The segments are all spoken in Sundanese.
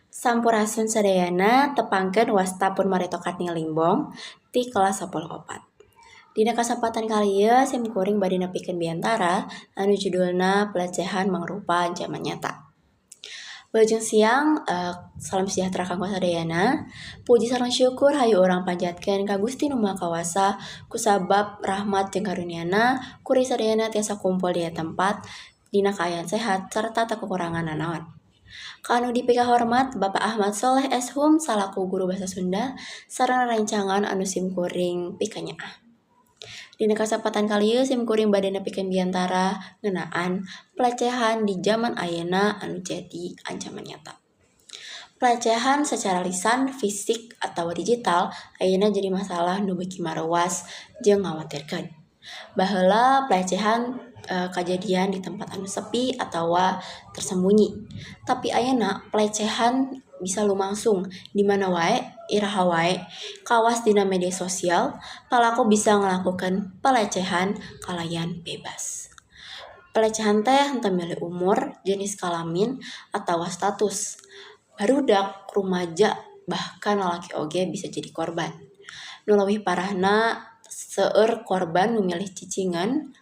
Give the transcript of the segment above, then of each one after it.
Sampurasun sadayana, tepangkeun wasta pun Maritokat Limbong ti kelas 10 4. Dina kasempatan kali ieu sim kuring bade nepikeun biantara anu judulna Pelecehan Mangrupa Ancaman Nyata. Wilujeng siang, salam sejahtera kanggo sadayana. Puji sareng syukur hayu urang panjatkeun ka Gusti Nu Maha Kawasa kusabab rahmat jeung karuniana kuring sadayana tiasa kumpul di tempat dina kaayaan sehat serta teu kakurangan nanaon. Ka anu dipikahormat Bapak Ahmad Soleh S. Hum salaku guru basa Sunda sareng rerencangan anu sim kuring pikanyaah. Dina kasempatan kali ieu sim kuring bade nepikeun biantara ngeunaan pelecehan di jaman ayeuna anu jadi ancaman nyata. Pelecehan secara lisan, fisik, atawa digital ayeuna jadi masalah nu beuki maruas jeung ngawatirkeun. Baheula pelecehan kajadian di tempat anu sepi atawa tersembunyi. Tapi ayeuna pelecehan bisa lumangsung di mana wae, iraha wae, kawas dina media sosial, palaku bisa ngalakukeun pelecehan kalayan bebas. Pelecehan teh henteu milih umur, jenis kalamin, atawa status. Barudak, rumaja, bahkan lalaki oge bisa jadi korban. Nu leuwih parahna, seueur korban nu milih cicingan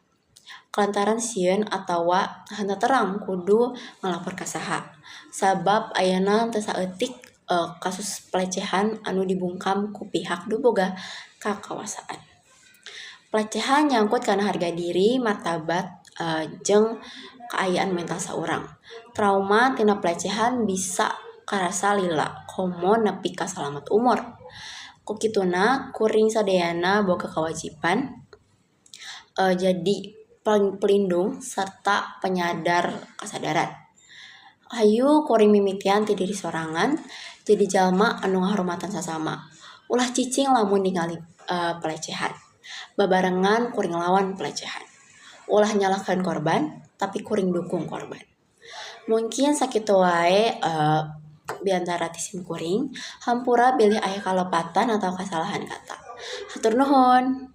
kalantaran sieun atawa henteu terang kudu ngalapor ka saha. Sabab ayeuna teu saeutik kasus pelecehan anu dibungkam ku pihak nu boga kakawasaan. Pelecehan nyangkut kana harga diri, martabat, jeung kaayaan mental saurang. Trauma tina pelecehan bisa karasa lila komo nepi ka salamat umur. Ku kituna kuring sadayana boga kawajiban jadi pelindung serta penyadar kasadaran. Hayu kuring mimitian ti diri sorangan jadi jalma anu ngahormatan sasama. Ulah cicing lamun ningali pelecehan. Babarengan kuring lawan pelecehan. Ulah nyalahkeun korban, tapi kuring dukung korban. Mungkin sakitu wae biantara ti sim kuring, hampura bilih aya kalepatan atau kasalahan kata. Hatur nuhun.